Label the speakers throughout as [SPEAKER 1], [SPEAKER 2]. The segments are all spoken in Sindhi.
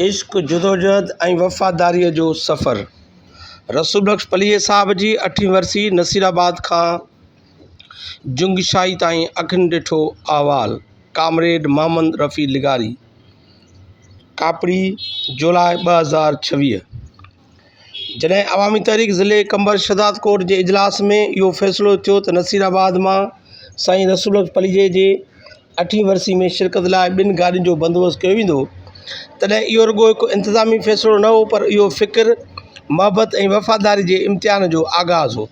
[SPEAKER 1] عشق، جدوجهد ۽ وفاداريء جو سفر. رسول بخش پليجي صاحب جي اٺين ورسي نصيرآباد کان جنگشاهي تائين اکين ڏٺو احوال، ڪامريڊ محمد رفيع لغاري، ڪاپڙي، جولاء 2026. جڏهن عوامي تحريڪ ضلعي قمبر شهدادڪوٽ جي اجلاس ۾ اهو فيصلو ٿيو ته نصير آباد مان سائين رسول بخش پليجي جي اٺين ورسي ۾ شرڪت لاء ٻن گاڏين جو بندوبست ڪيو ويندو تڏهن اهو رڳو هڪ انتظامي فيصلو نه هو پر اهو فڪر، محبت ۽ وفاداري جي امتحان جو آغاز هو.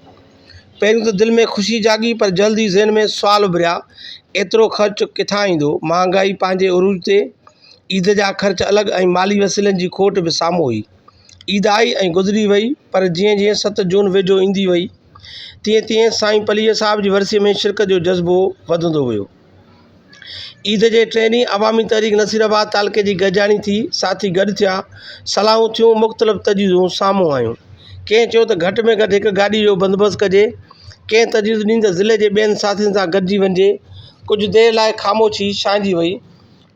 [SPEAKER 1] پهريون ته دل ۾ خوشي جاڳي پر جلد ئي ذهن ۾ سوال اڀريا، ايترو خرچ ڪٿان ايندو؟ مهانگائي پنهنجي عروج تي، عيد جا خرچ الڳ ۽ مالي وسيلن جي کوٽ به سامهون هئي. عيد آئي ۽ گذري وئي پر جيئن جيئن 7 جون ويجهو ايندي وئي تيئن تيئن سائين پليجي صاحب جي ورسيء ۾ شرڪت جو جذبو وڌندو ويو. عيد جي ٽئين ڏينهن عوامي تحريڪ نصير آباد تعلقي جي گڏجاڻي ٿي، ساٿي گڏ ٿيا، صلاحون ٿيون، مختلف تجويزون سامهون آيون. ڪنهن چيو ته گهٽ ۾ گهٽ هڪ گاڏي جو بندوبست ڪجي، ڪنهن تجويز ڏني ته ضلعي جي ٻين ساٿين سان گڏجي وڃجي. ڪجهه دير لاء خاموشي ڇانئجي وئي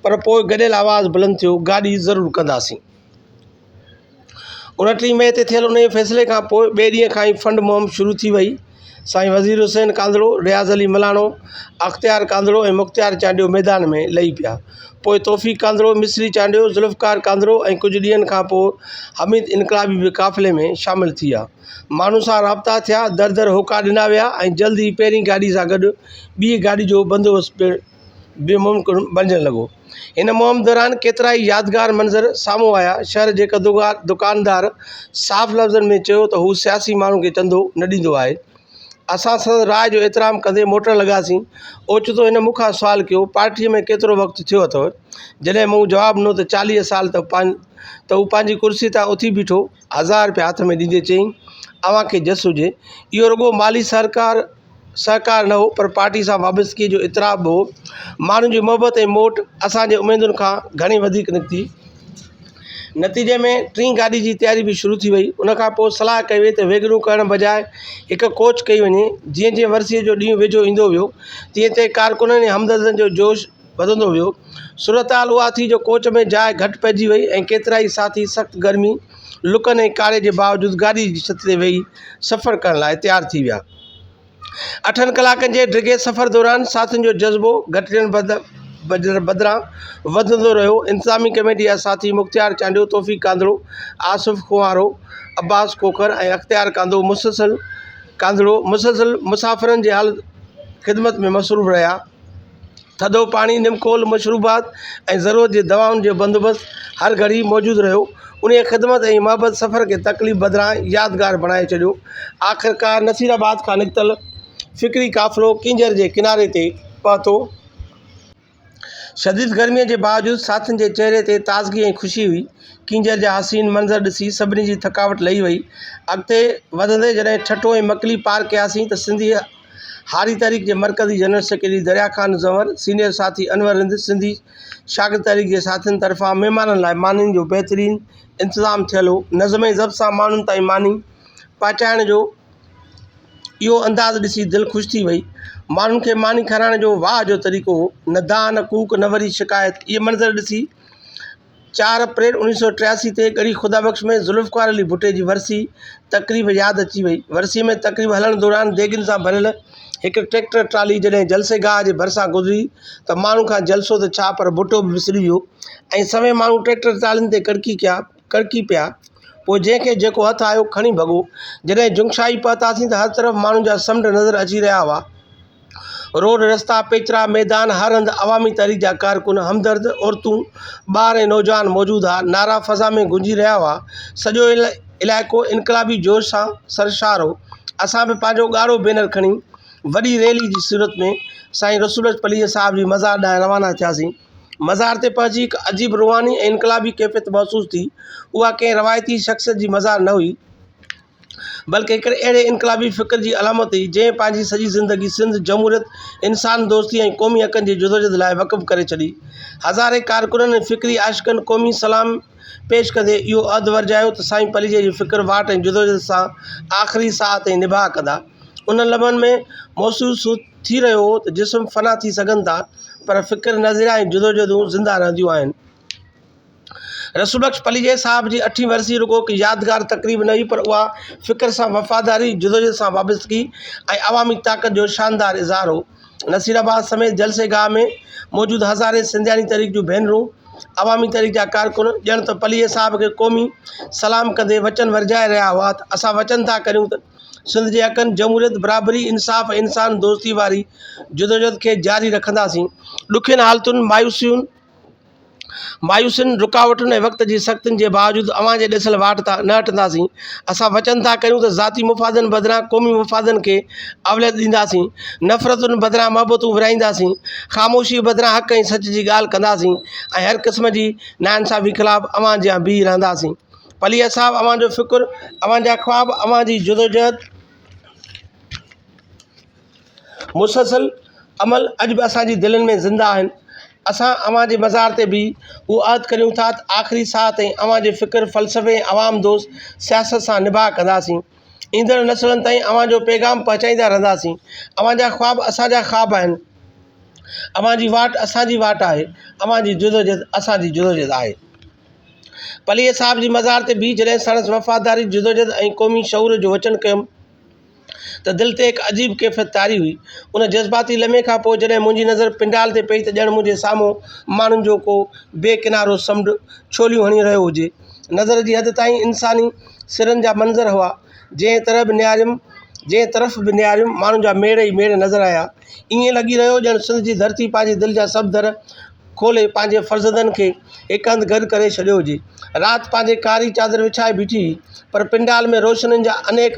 [SPEAKER 1] پر پوء گڏيل آواز بلند ٿيو، گاڏي ضرور ڪنداسين. 29 مئي تي ٿيل انهيء فيصلي کان پوء ٻئي ڏينهن کان ئي فنڊ مهم شروع ٿي وئي. سائين وزير حسين ڪانڌڙو، رياض علي ملاڻو، اختيار ڪانڌڙو ۽ مختيار چانڊيو ميدان ۾ لهي پيا. پوء توفيق ڪانڌڙو، مصري چانڊيو، ذوالفقار ڪانڌڙو ۽ ڪجهه ڏينهن کان پوء حميد انقلابي به قافلي ۾ شامل ٿي ويا. ماڻهن سان رابطا ٿيا، در در هوڪا ڏنا ويا ۽ جلد ئي پهرين گاڏي سان گڏ ٻيء گاڏي جو بندوبست پڻ به ممڪن بڻجڻ لڳو. هن مهم دوران ڪيترائي يادگار منظر سامهون آيا. شهر جي هڪ دڪاندار صاف لفظن ۾ چيو ته هو سياسي ماڻهن کي چندو نه ڏيندو آهي. اسان سندس راء جو احترام ڪندي موٽڻ لڳاسين. اوچتو هن مون کان سوال ڪيو، پارٽيء ۾ ڪيترو وقت ٿيو اٿئو؟ جڏهن مون جواب ڏنو ته 40 سال ته هو پنهنجي ڪرسيء تان اٿي بيٺو. هزار رپيا هٿ ۾ ڏيندي چيائين، اوهان کي جس هجي. اهو رڳو مالي سهڪار سهڪار نه هو پر پارٽي سان وابستگيء جو اعتراف به هو. ماڻهن جي محبت ۽ موٽ اسان جي اميدن کان گهڻي وڌيڪ نڪتي. نتيجي ۾ ٽين گاڏي جي تياري به شروع ٿي وئي. ان کان پوء صلاح ڪئي وئي ته ويگنون ڪرڻ بجاء هڪ ڪوچ ڪئي وڃي. جيئن جيئن ورسيء جو ڏينهن ويجهو ايندو ويو، تيئن تيئن ڪارڪنن ۽ همدردن جو جوش وڌندو ويو. صورتحال اها ٿي جو ڪوچ ۾ جاء گهٽ پئجي وئي ۽ ڪيترائي ساٿي سخت گرمي، لڪن ۽ ڪاڙهي جي باوجود گاڏي جي ڇت تي ويهي سفر ڪرڻ لاء تيار ٿي ويا. اٺن ڪلاڪن جي ڊگهي سفر دوران ساٿين جو جذبو گهٽجڻ بدران وڌندو رهيو. انتظامي ڪميٽي جا ساٿي مختيار چانڊيو، توفيق ڪانڌڙو، آصف کوهارو، عباس کوکر ۽ اختيار ڪانڌڙو مسلسل مسافرن جي خدمت ۾ مصروف رهيا. ٿڌو پاڻي، نمڪول، مشروبات ۽ ضرورت جي دوائن جو بندوبست هر گهڙي موجود رهيو. انهيء خدمت ۽ محبت سفر کي تڪليف بدران يادگار بڻائي ڇڏيو. آخرڪار نصيرآباد کان نڪتل فڪري قافلو ڪينجهر جي ڪناري تي پهتو. شديد گرميء جي باوجود ساٿين جي چهري تي تازگي ۽ خوشي هئي. ڪينجهر جا حسين منظر ڏسي سڀني جي ٿڪاوٽ لهي وئي. اڳتي وڌندي جڏهن ٺٽو ۽ مڪلي پار ڪياسين ته سنڌي هاري تحريڪ جي مرڪزي general secretary Darya Khan Zunnur, senior ساٿي انور رند، سنڌي شاگرد تحريڪ جي ساٿين طرفان مهمانن لاء مانين جو بهترين انتظام ٿيل هو. نظم ۽ ضبط سان ماڻهن تائين ماني پهچائڻ جو اهو انداز ڏسي دل خوش ٿي وئي. ماڻهن کي ماني کارائڻ جو واهه جو طريقو هو. نه دانهن نه ڪوڪ نه وري شڪايت. اهي منظر ڏسي 4 اپريل 1983 تي ڳڙهي خدا بخش ۾ ذوالفقار علي ڀٽي جي ورسي تقريب ياد اچي وئي. ورسيء ۾ تقريب هلڻ دوران ديڳين سان ڀريل هڪ ٽريڪٽر ٽرالي جڏهن جلسي گاهه جي ڀرسان گذري ته ماڻهن کان جلسو ته ڇا پر ڀٽو به وسري ويو ۽ سوين ماڻهو ٽريڪٽر ٽرالين تي ڪڙڪي پيا. پوء جنهن کي جيڪو هٿ آيو کڻي ڀڳو. جڏهن جنگشاهي پهتاسين ته هر طرف ماڻهن جا سمنڊ نظر اچي رهيا هئا. روڊ، رستا، پيچرا، ميدان، هر هنڌ عوامي تحريڪ جا ڪارڪن، همدرد، عورتون، ٻار ۽ نوجوان موجود ها. نعرا فضا ۾ گونجي رهيا هئا. سڄو علائقو انقلابي جوش سان سرشار هو. اسان به پنهنجو ڳاڙهو بينر کڻي وڏي ريلي جي صورت ۾ سائين رسول بخش پليجي صاحب جي مزار ڏانهن روانا ٿياسين. مزار تي پهچي هڪ عجيب روحاني ۽ انقلابي ڪيفيت محسوس ٿي. اها ڪنهن روايتي شخصيت جي مزار نه هئي. بلڪه هڪڙي اهڙي انقلابي فڪر جي علامت هئي، جنهن پنهنجي سڄي زندگي سنڌ، جمهوريت، انسان دوستي ۽ قومي حقن جي جدوجهد لاء وقف ڪري ڇڏي. هزارين ڪارڪنن ۽ فڪري عاشقن قومي سلام پيش ڪندي اهو عهد ورجايو ته سائين پليجي جي فڪر، واٽ ۽ جدوجهد سان آخري ساهه تائين نڀاء ڪندا. انهن لمحن ۾ محسوس ٿي رهيو هو ته جسم فنا ٿي سگهن ٿا، پر فڪر، نظريا ۽ جدوجهدون زنده رهنديون آهن. رسول بخش پليجي صاحب جي اٺين ورسي رڳو هڪ يادگار تقريب نه هئي پر اها فڪر سان وفاداري، جدوجهد سان وابستگي ۽ عوامي طاقت جو شاندار اظهار هو. نصير آباد سميت جلسي گاهه ۾ موجود هزارين سنڌياڻي تحريڪ جون ڀينرون، عوامي تحريڪ جا ڪارڪن ڄڻ ته پليجي صاحب کي قومي سلام ڪندي وچن ورجائي رهيا هئا ته اسان وچن ٿا ڪريون ته سنڌ جي حقن، جمهوريت، برابري، انصاف ۽ انسان دوستي واري جدوجهد کي جاري رکنداسين. ڏکين حالتن، مايوسين، مايوسين، رڪاوٽن ۽ وقت جي سختين جي باوجود اوهان جي ڏسيل واٽ تان نه هٽنداسين. اسان وچن ٿا ڪريون ته ذاتي مفادن بدران قومي مفادن کي اوليت ڏينداسين، نفرتن بدران محبتون ورهائينداسين، خاموشيء بدران حق ۽ سچ جي ڳالهه ڪنداسين ۽ هر قسم جي ناانصافي خلاف اوهان جيان بيهي رهنداسين. پليجا صاحب اوهان جو فڪر، اوهان جا خواب، اوهان جي جدوجهد، مسلسل عمل اڄ به اسان جي دلين ۾ زنده آهن. اسان اوهان جي مزار تي بيهي اهو عهد ڪريون ٿا ته آخري ساهه تائين اوهان جي فڪر، فلسفي ۽ عوام دوست سياست سان نڀاء ڪنداسين. ايندڙ نسلن تائين اوهان جو پيغام پهچائيندا رهنداسين. اوهان جا خواب اسان جا خواب آهن. اوهان جي واٽ اسان جي واٽ آهي. اوهان جي جدوجهد اسان جي جدوجهد آهي. پليجي صاحب جي مزار تي بيهي جڏهن ساڻس وفاداري، جدوجهد ۽ قومي شعور جو وچن ڪيم ته دل تي هڪ عجيب ڪيفيت طاري هئي. ان جذباتي لمحي کان پوء جڏهن منهنجي نظر پنڊال تي پئي ته ڄڻ منهنجي سامهون ماڻهن جو ڪو بي ڪنارو سمنڊ ڇوليون هڻي رهيو هجي. نظر جي حد تائين انساني سرن جا منظر هئا. جنهن طرح به نهاريم، جنهن طرف به نهاريم ماڻهن جا ميڙ ئي ميڙ نظر آيا. ائين لڳي رهيو ڄڻ سنڌ جي ڌرتي پنهنجي دل جا سڀ در کولي پنهنجي فرزندن کي هڪ هنڌ گڏ ڪري ڇڏيو هجي. رات پنهنجي ڪاري چادر وڇائي بيٺي هئي، پر پنڊال ۾ روشنين جا انيڪ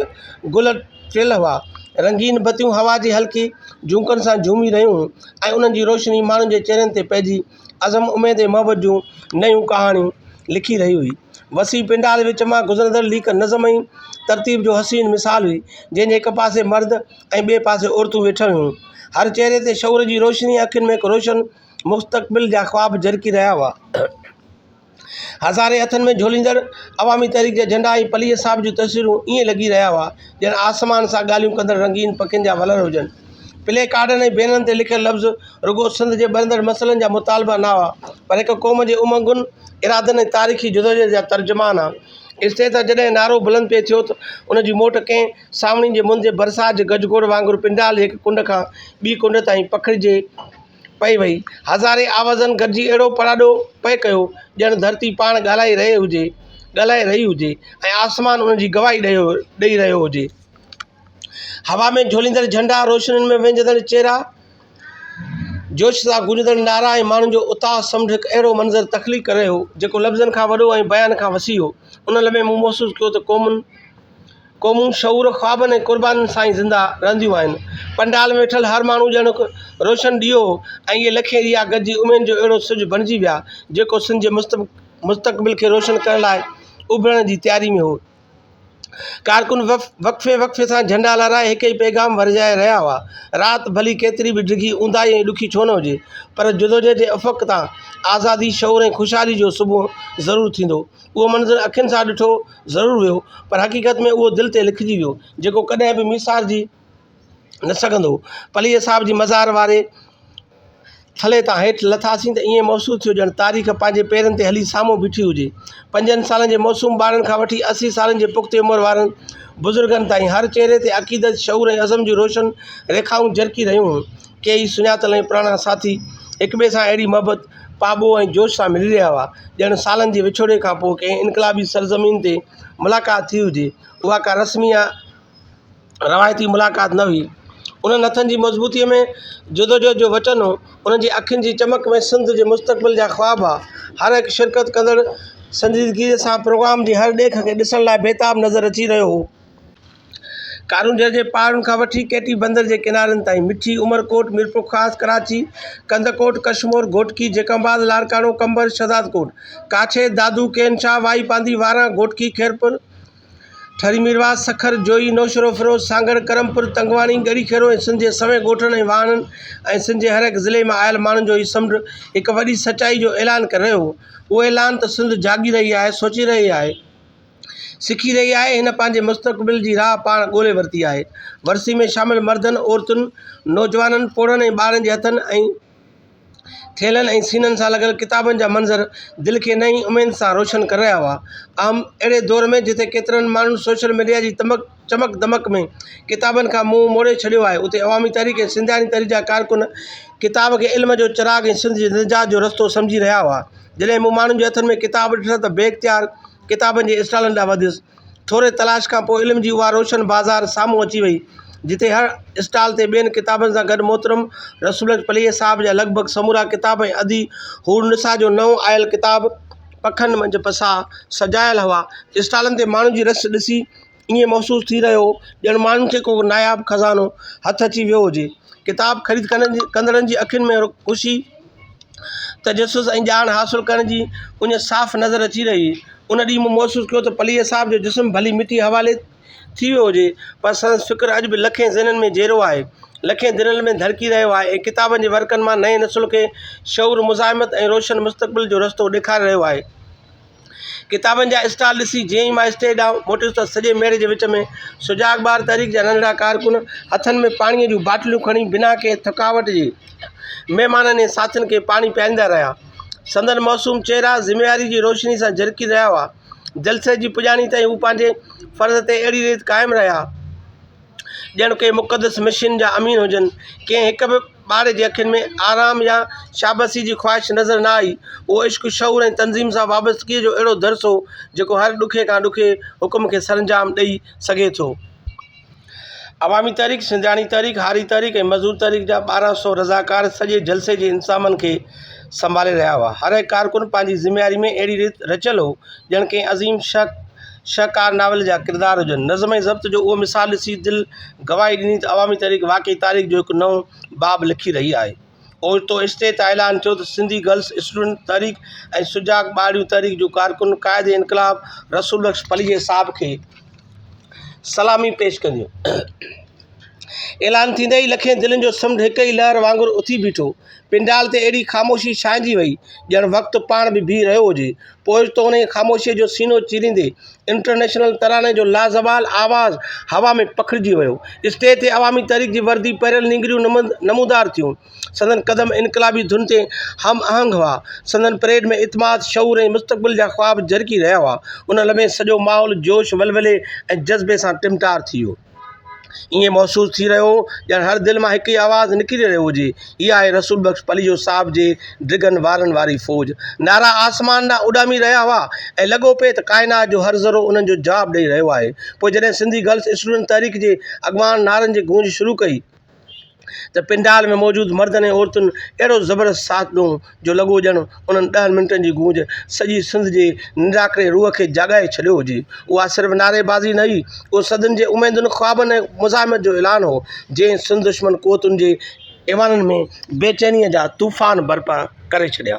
[SPEAKER 1] گل ٽڙيل هئا. رنگين بتيون هوا جي هلڪي جهونڪن سان جهومي رهيون هيون ۽ انهن جي روشني ماڻهن جي چهرن تي پئجي عزم، اميد ۽ محبت جون نيون ڪهاڻيون لکي رهي هئي. وسيع پنڊال وچ مان گذرندڙ ليڪ نظم ۽ ترتيب جو حسين مثال هئي، جنهن جي هڪ پاسي مرد ۽ ٻئي پاسي عورتون ويٺل هيون. هر چهري تي شعور جي روشني ۽ اکين ۾ هڪ روشن مستقبل جا خواب جرڪي رهيا هئا. هزارين هٿن ۾ جهوليندڙ عوامي تحريڪ جا جهنڊا ۽ پليجي صاحب جون تصويرون ائين لڳي رهيا هئا ڄڻ آسمان سان ڳالهيون ڪندڙ رنگين پکين جا ولر هجن. پلي ڪارڊن ۽ بينرن تي لکيل لفظ رڳو سنڌ جي ٻرندڙ مسئلن جا مطالبا نه هئا پر هڪ قوم جي امنگن، ارادن ۽ تاريخي جدوجهد جا ترجمان ها. اسٽيج تان جڏهن نعرو بلند پئي ٿيو ته ان جي موٽ ڪنهن سانوڻي جي مند جي برسات جي گجگوڙ وانگر پنڊال جي هڪ ڪنڊ کان ٻي ڪنڊ تائين پکڙجي پئي وئي. هزارين آوازن گڏجي اهڙو پڙاڏو پئي ڪيو، ڄڻ ڌرتي پاڻ ڳالهائي رهي هجي، ڳالهائي رهي هجي ۽ آسمان ان جي گواهي ڏئي رهيو هجي. هوا ۾ جهوليندڙ جهنڊا، روشنين ۾ وهنجندڙ چهرا، جوش سان گونجندڙ نعرا ۽ ماڻهن جو اتاهه سمنڊ هڪ اهڙو منظر تخليق ڪري رهيو هو، جيڪو لفظن کان وڏو ۽ بيان کان وسيع هو. ان لمحي مون محسوس ڪيو ته قومن، قومون شعور، خوابن ۽ قربانين سان ئي زنده رهنديون آهن. پنڊال ۾ ويٺل هر ماڻهو ڄڻ هڪ روشن ڏيئو هو ۽ اهي لکين ڏيئا گڏجي اميد جو اهڙو سج بڻجي ويا، جيڪو سنڌ جي مستقبل کي روشن ڪرڻ لاء اڀرڻ جي تياري ۾ هو. ڪارڪن وقفي وقفي سان جهنڊا لهرائي هڪ ئي پيغام ورجائي رهيا هئا. رات ڀلي ڪيتري به ڊگهي، اونداهي ۽ ڏکي ڇو نه هجي، پر جدوجهد جي افق تان آزادي، شعور ۽ خوشحالي جو صبح ضرور ٿيندو. اهو منظر اکين سان ڏٺو ضرور ويو، پر حقيقت ۾ اهو دل تي لکجي ويو، جيڪو ڪڏهن به ميسارجي نه سگهندو. پليجي صاحب جي مزار واري ٿلهي تان هيٺ لٿاسين ته ائين محسوس ٿيو ڄڻ تاريخ پنهنجي پيرن تي هلي سامهون بيٺي هجي. پنجن سالن جي معصوم ٻارن کان وٺي 80 سالن جي پختي عمر وارن بزرگن تائين هر چهري تي عقيدت، شعور ۽ عزم جون روشن ريکائون جرڪي رهيون هيون. ڪيئي سڃاتل ۽ پراڻا ساٿي هڪٻئي سان اهڙي محبت، پاٻوهه ۽ جوش سان ملي رهيا هئا، ڄڻ سالن جي وڇوڙي کان پوء ڪنهن انقلابي سرزمين تي ملاقات ٿي هجي. اها ڪا رسمي يا روايتي ملاقات نه هئي. انهن هٿن جي مضبوطيء ۾ جدوجهد جو وچن هو. انهن جي اکين جي چمڪ ۾ سنڌ جي مستقبل جا خواب هئا. هر هڪ شرڪت ڪندڙ سنجيدگيء سان پروگرام جي هر ڏيک کي ڏسڻ لاء بيتاب نظر اچي رهيو هو. ڪارونجهر جي پهاڙن کان وٺي ڪيٽي بندر جي ڪنارن تائين، مٺي، عمرڪوٽ، ميرپورخاص، ڪراچي، ڪنڌڪوٽ، ڪشمور، گهوٽڪي، جيڪب آباد، لاڙڪاڻو، قمبر، شهدادڪوٽ، ڪاڇي، دادو، ڪين شاهه، واهي پانڌي، وارهه، گهوٽڪي، خيرپور، ٺري ميرواهه، سکر، جوهي، نوشهروفيروز، سانگهڙ، ڪرمپور، تنگواڻي، ڳڙهي خيرو ۽ سنڌ جي سوين ڳوٺن ۽ واهڻن ۽ سنڌ جي هر هڪ ضلعي مان آيل ماڻهن جو هي سمنڊ هڪ وڏي سچائي جو اعلان ڪري رهيو هو. اهو اعلان ته سنڌ جاڳي رهي آهي، سوچي رهي آهي. سکي رهي آهي، هن پنهنجي مستقبل جي راهه پاڻ ڳولي ورتي آهي. ورسي ۾ شامل مردن، عورتن، نوجوانن، پوڙهن ۽ ٻارن جي هٿن ۽ ٿيلهن ۽ سينن سان لڳل ڪتابن جا منظر دل کي نئين اميد سان روشن ڪري رهيا هئا. عام اهڙي دور ۾ جتي ڪيترن ماڻهن سوشل ميڊيا جي تمڪ چمڪ دمڪ ۾ ڪتابن کان منهن موڙي ڇڏيو آهي اتي عوامي تحريڪ ۽ سنڌياڻي تحريڪ جا ڪارڪن ڪتاب کي علم جو چراغ ۽ سنڌ جي نجات جو رستو سمجهي رهيا هئا. جڏهن مون ماڻهن جي هٿن ۾ ڪتاب ڏٺا ته بي اختيار ڪتابن جي اسٽالن ڏانهن وڌيس. ٿوري تلاش کان پوء علم جي اها روشن بازار سامهون اچي وئي، جتي هر اسٽال تي ٻين ڪتابن سان گڏ محترم رسول بخش پليجي صاحب جا لڳ ڀڳ سمورا ڪتاب ۽ ادي حورالنساء جو نئون آيل ڪتاب پکن منجهه پساهه سجايل هئا. اسٽالن تي ماڻهن جي رش ڏسي ائين محسوس ٿي رهيو هو، ڄڻ ماڻهن کي ڪو ناياب خزانو هٿ اچي ويو هجي. ڪتاب خريد ڪندڙن جي اکين ۾ خوشي، تجسس ۽ ڄاڻ حاصل ڪرڻ جي اڃ صاف نظر اچي رهي هئي. ان ڏينهن مون محسوس ڪيو ته پليجي صاحب جو جسم ڀلي مٽيء حوالي ٿي ويو هجي پر سندس فڪر اڄ به لکين ذهنن ۾ جيئرو آهي، لکين دلين ۾ ڌڙڪي رهيو آهي ۽ ڪتابن جي ورقن مان نئين نسل کي شعور، مزاحمت ۽ روشن مستقبل جو رستو ڏيکاري رهيو آهي. ڪتابن جا اسٽال ڏسي جيئن ئي مان اسٽيج ڏانهن موٽيس ته سڄي ميڙ جي وچ ۾ سجاڳ ٻار تحريڪ جا ننڍڙا ڪارڪن هٿن ۾ پاڻيء جون باٽليون کڻي بنا ڪنهن ٿڪاوٽ جي مهمانن ۽ ساٿين کي پاڻي پياريندا رهيا. سندن معصوم چهرا ذميواري جي روشني سان جرڪي رهيا هئا. جلسي جي پڄاڻي تائين هو پنهنجي فرض تي اهڙي ريت قائم رهيا، ڄڻ ڪنهن مقدس مشن جا امين هجن. ڪنهن هڪ به ٻار جي اکين ۾ آرام يا شابسي جي خواهش نظر نه آئي. اهو عشق، شعور ۽ تنظيم سان وابستگيء جو اهڙو درس هو، جيڪو هر ڏکي کان ڏکي حڪم کي سرانجام ڏئي سگهي ٿو. عوامي تحريڪ، سنڌياڻي تحريڪ، هاري تحريڪ ۽ مزدور تحريڪ جا 12 سئو رضاڪار سڄي جلسي جي انتظامن کي سنڀالي رهيا هئا. هر هڪ ڪارڪن پنهنجي ذميواري ۾ اهڙي ريت رچيل هو، ڄڻ ڪنهن عظيم شهڪار ناول جا ڪردار هجن. نظم ۽ ضبط جو اهو مثال ڏسي دل گواهي ڏني ته عوامي تحريڪ واقعي تاريخ جو هڪ نئون باب لکي رهي آهي. اوچتو اسٽيج تان اعلان ٿيو ته سنڌي گرلس اسٽوڊنٽ تحريڪ ۽ سجاڳ ٻارڙيون تحريڪ جون ڪارڪن قائد انقلاب رسول بخش پليجي صاحب کي سلامي پيش ڪنديون. اعلان ٿيندي ئي لکين دلين جو سمنڊ هڪ ئي لهر وانگر اٿي بيٺو. پنڊال تي اهڙي خاموشي ڇانئجي وئي، ڄڻ وقت پاڻ به بيهي رهيو هجي. پوء اوچتو انهيء خاموشيء جو سينو چيريندي انٽرنيشنل تراني جو لازوال آواز هوا ۾ پکڙجي ويو. اسٽيج تي عوامي تحريڪ جي وردي پهريل نينگريون نمودار ٿيون. سندن قدم انقلابي ڌن تي هم آهنگ هئا. سندن پريڊ ۾ اعتماد، شعور ۽ مستقبل جا خواب جرڪي رهيا هئا. ان لمحي سڄو ماحول جوش، ولولي ۽ جذبي سان ٽمٽار ٿي ويو. ائين محسوس ٿي رهيو هو ڄڻ هر دل مان هڪ ئي آواز نڪري رهيو هجي، هي آهي رسول بخش پليجو صاحب جي ڊگهن وارن واري فوج. نعرا آسمان ڏانهن اڏامي رهيا هئا ۽ لڳو پئي ته ڪائنات جو هر ذرو انهن جو جواب ڏئي رهيو آهي. پوء جڏهن سنڌي گرلس اسٽوڊنٽ تحريڪ جي اڳواڻن نعرن جي گونج شروع ڪئي، ته پنڊال ۾ موجود مردن ۽ عورتن اهڙو زبردست ساٿ ڏنو جو لڳو ڄڻ انهن ڏهن منٽن جي گونج سڄي سنڌ جي ننڊاکڙي روح کي جاڳائي ڇڏيو هجي. اها صرف نعريبازي نه هئي، اهو صدين جي اميدن، خوابن ۽ مزاحمت جو اعلان هو، جنهن سنڌ دشمن قوتن جي ايوانن ۾ بيچينيء جا طوفان برپا ڪري ڇڏيا.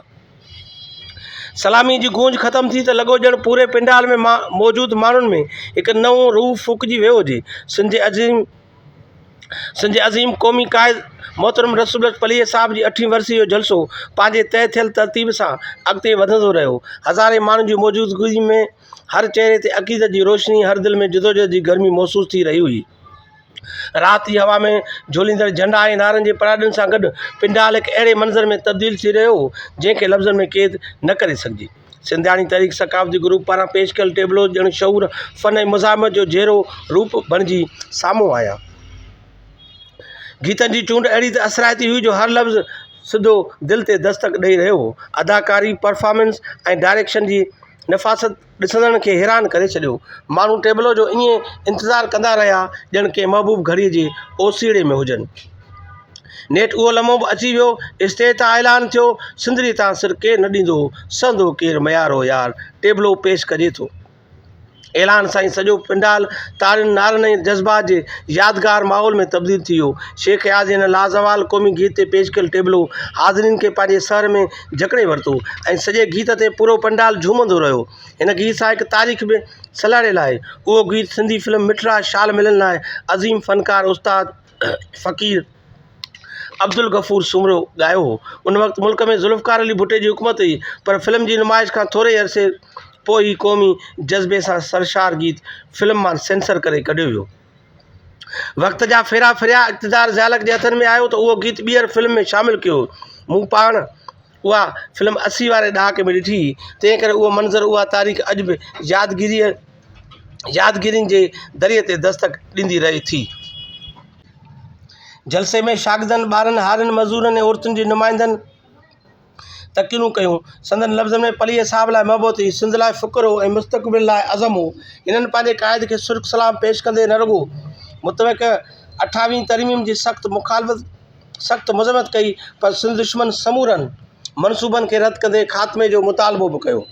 [SPEAKER 1] سلاميء جي گونج ختم ٿي ته لڳو ڄڻ پوري پنڊال ۾ موجود ماڻهن ۾ هڪ نئون روح ڦوڪجي ويو هجي. سنڌ جي عظيم. سنڌ جي عظيم قومي قائد محترم رسول بخش پليجي صاحب جي اٺين ورسي جو جلسو پنهنجي طئي ٿيل ترتيب سان اڳتي وڌندو رهيو. هزارين ماڻهن جي موجودگي ۾ هر چهري تي عقيدت جي روشني، هر دل ۾ جدوجهد جي گرمي محسوس ٿي رهي هئي. رات جي هوا ۾ جهوليندڙ جهنڊا ۽ نعرن جي پڙاڏن سان گڏ پنڊال هڪ اهڙي منظر ۾ تبديل ٿي رهيو هو، جنهن کي لفظن ۾ قيد نه ڪري سگهجي. سنڌياڻي تحريڪ ثقافتي گروپ پاران پيش ڪيل ٽيبلو ڄڻ شعور، فن ۽ مزاحمت جو جيئرو روپ بڻجي سامهون آيا. گيتن جي چونڊ اهڙي ته اثرائتي هئي جو هر لفظ سڌو دل تي دستڪ ڏئي رهيو هو. اداڪاري، پرفارمنس ۽ ڊائريڪشن جي نفاست ڏسندڙن کي حيران ڪري ڇڏيو. ماڻهو ٽيبلو جو ائين انتظار ڪندا رهيا ڄڻ ڪنهن محبوب گهڙيء جي اوسيئڙي ۾ هجن. نيٺ اهو لمحو به اچي ويو، اسٽيج تان اعلان ٿيو، سنڌڙي تان سر ڪير نه ڏيندو، سهندو ڪير ميارو يار، ٽيبلو پيش ڪجي ٿو. اعلان سان ئي سڄو پنڊال تاڙين، نعرن ۽ جذبات جي يادگار ماحول ۾ تبديل ٿي ويو. شيخ اياز جي هن لازوال قومي گيت تي پيش ڪيل ٽيبلو حاضرين کي پنهنجي سحر ۾ جڪڙي ورتو ۽ سڄي گيت تي پورو پنڊال جهومندو رهيو. هن گيت سان هڪ تاريخ به سلهاڙيل آهي. اهو گيت سنڌي فلم مٺڙا شال ملن لاء عظيم فنڪار استاد فقير عبدالغفور سومرو ڳايو هو. ان وقت ملڪ ۾ ذوالفقار علي ڀٽي جي حڪومت هئي، پر فلم جي نمائش کان ٿوري ئي عرصي پوء هي قومي جذبي سان سرشار گيت فلم مان سينسر ڪري ڪڍيو ويو. وقت جا ڦيرا ڦريا، اقتدار ضياء الحق جي هٿن ۾ آيو ته اهو گيت ٻيهر فلم ۾ شامل ڪيو ويو. مون پاڻ اها فلم 80 واري ڏهاڪي ۾ ڏٺي هئي، تنهن ڪري اهو منظر، اها تاريخ اڄ به يادگيريء يادگيرين جي دريء تي دستڪ ڏيندي رهي ٿي. جلسي ۾ شاگردن، ٻارن، هارين، مزورن ۽ عورتن جي نمائندن تقريرون ڪيون. سندن لفظن ۾ پليجي صاحب لاء محبت هئي، سنڌ لاء فڪر هو ۽ مستقبل لاء عزم هو. هنن پنهنجي قائد کي سرخ سلام پيش ڪندي نه رڳو متوقع اٺاويهين ترميم جي سخت مخالفت سخت مذمت ڪئي پر سنڌ دشمن سمورن منصوبن کي رد ڪندي خاتمي جو مطالبو به ڪيو.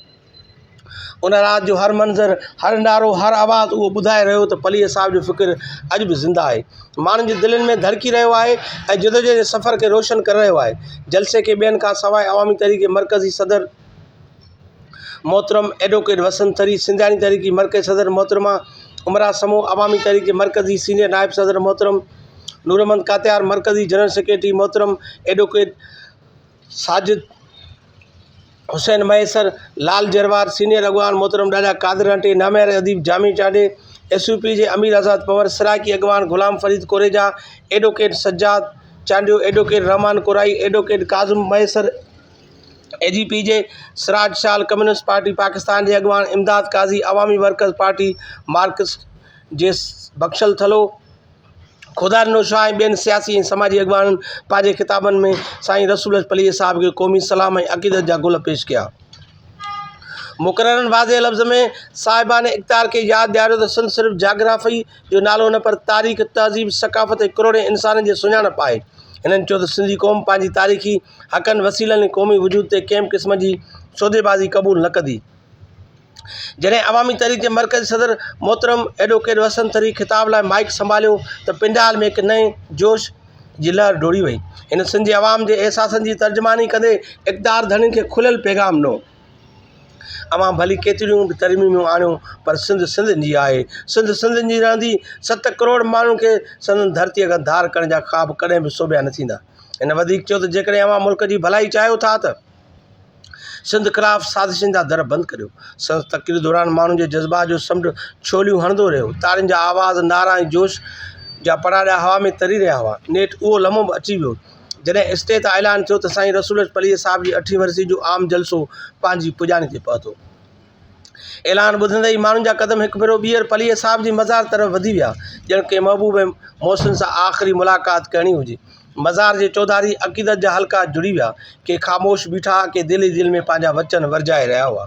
[SPEAKER 1] ان رات جو هر منظر، هر نعرو، هر آواز اهو ٻڌائي رهيو ته پليجي صاحب جو فڪر اڄ به زنده آهي. ماڻهن جي دلين ۾ ڌڙڪي رهيو آهي ۽ جدوجهد جي سفر کي روشن ڪري رهيو آهي. جلسي کي ٻين کان سواء عوامي تحريڪ جي مرڪزي صدر محترم ايڊووڪيٽ وسند ٿري، سنڌياڻي تحريڪ جي مرڪزي صدر محترمه عمرا سمون، عوامي تحريڪ جي مرڪزي سينيئر نائب صدر محترم نوراحمد ڪاتيار، مرڪزي جنرل سيڪريٽري محترم ايڊووڪيٽ ساجد حسين مهيسر، لال جروار، سينيئر اڳواڻ محترم ڏاڏا قادر رانٽي، نامياري اديب جامي چانڊيي، ايس يو پي جي امير آزاد پنهور، سرائيڪي اڳواڻ Ghulam Farid Koreja, advocate Sajjad Chandio, advocate Rehman Korai, advocate Kazim Mahesar, A G P جي سراج شال، ڪميونسٽ پارٽي پاڪستان جي اڳواڻ امداد قاضي، عوامي ورڪرز پارٽي مارڪسٽ جي بخشل ٿلهو، خدا ڏنو شاهه ۽ ٻين سياسي ۽ سماجي اڳواڻن پنهنجي خطابن ۾ سائين رسول بخش پليجي صاحب کي قومي سلام ۽ عقيدت جا گل پيش ڪيا. مقررن واضح لفظ ۾ صاحبان اقتدار کي ياد ڏياريو ته سنڌ صرف جاگرافي جو نالو نه پر تاريخ، تهذيب، ثقافت ۽ ڪروڙين انسانن جي سڃاڻپ آهي. هنن چيو ته سنڌي قوم پنهنجي تاريخي حقن، وسيلن ۽ قومي وجود تي ڪنهن به قسم جي سوديبازي قبول نه ڪندي. جڏهن عوامي تحريڪ جي مرڪزي صدر محترم ايڊووڪيٽ وسند ٿري خطاب لاء مائيڪ سنڀاليو ته پنڊال ۾ هڪ نئين جوش جي لهر ڊوڙي وئي. هن سنڌ جي عوام جي احساسن جي ترجماني ڪندي اقتدار ڌڻين کي کليل پيغام ڏنو. اوهان ڀلي ڪيتريون به ترميمون آڻيو پر سنڌ سنڌين جي آهي، سنڌ سنڌين جي رهندي. 7 ڪروڙ ماڻهن کي سندن ڌرتيء کان ڌار ڪرڻ جا خواب ڪڏهن به سوڀيا نه ٿيندا. هن وڌيڪ چيو ته جيڪڏهن اوهان ملڪ جي ڀلائي چاهيو ٿا ته. سنڌ خلاف سازشن جا در بند ڪريو. سندس تقرير دوران ماڻهن جي جذبات جو سمنڊ ڇوليون هڻندو رهيو. تاڙين جا آواز، نعرا ۽ جوش جا پڙاڏا هوا ۾ تري رهيا هئا. نيٺ اهو لمحو به اچي ويو، جڏهن اسٽيج تان اعلان ٿيو ته سائين رسول بخش پليجي صاحب جي اٺين ورسي جو عام جلسو پنهنجي پڄاڻي تي پهتو. اعلان ٻڌندي ئي ماڻهن جا قدم هڪ ڀيرو ٻيهر پليجي صاحب جي مزار طرف وڌي ويا، ڄڻ ڪنهن محبوب ۽ محسن سان آخري ملاقات ڪرڻي هجي. مزار جي چوڌاري عقيدت جا حلقا جڙي ويا. ڪي خاموش بيٺا، ڪي دل ئي دل ۾ پنهنجا وچن ورجائي رهيا هئا.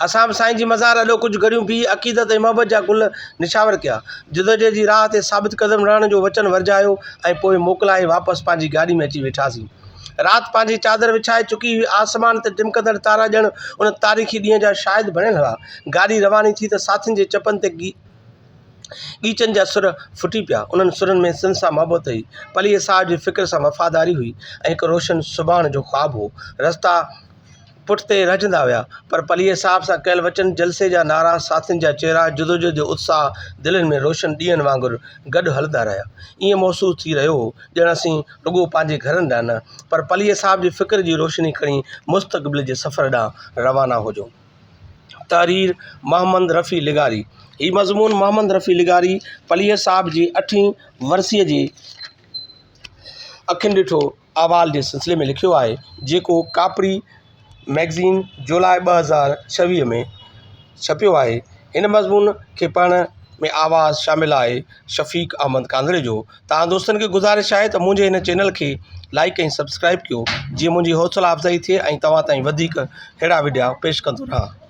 [SPEAKER 1] اسان به سائين جي مزار اڏو ڪجهه گهڙيون بيهي عقيدت ۽ محبت جا گل نڇاور ڪيا. جدوجهد جي راهه تي ثابت قدم رهڻ جو وچن ورجايو ۽ پوء موڪلائي واپس پنهنجي گاڏي ۾ اچي ويٺاسين. رات پنهنجي چادر وڇائي چڪي هئي. آسمان تي ٽمڪندڙ تارا ڄڻ ان تاريخي ڏينهن جا شاهد بڻيل هئا. گاڏي رواني ٿي ته ساٿين جي چپن تي ڳيچن جا سر ڦٽي پيا. انهن سرن ۾ سنڌ سان محبت هئي، پليجي صاحب جي فڪر سان وفاداري هئي ۽ هڪ روشن سڀاڻ جو خواب هو. رستا پٺتي رهجندا ويا، پر پليجي صاحب سان ڪيل وچن، جلسي جا نعرا، ساٿين جا چهرا، جدوجهد جو اتساهه دلين ۾ روشن ڏيئن وانگر گڏ هلندا رهيا. ائين محسوس ٿي رهيو هو، ڄڻ اسين رڳو پنهنجي گهرن ڏانهن نه، پر پليجي صاحب جي فڪر جي روشني کڻي مستقبل جي سفر ڏانهن روانا هجون. تحرير، محمد رفيع لغاري هي مضمون محمد رفيع لغاري پليجي صاحب جي اٺين ورسيء جي اکين ڏٺو احوال جي سلسلي ۾ لکيو آهي، جيڪو ڪاپڙي مئگزين جولاء 2026 ۾ ڇپيو آهي. هن مضمون کي پڙهڻ ۾ آواز شامل آهي شفيق احمد ڪانڌڙي جو. توهان دوستن کي گذارش آهي ته منهنجي هن چينل کي لائيڪ ۽ سبسڪرائيب ڪيو جيئن منهنجي حوصلا افزائي ٿئي ۽ توهان تائين وڌيڪ اهڙا وڊيا پيش ڪندو رهان.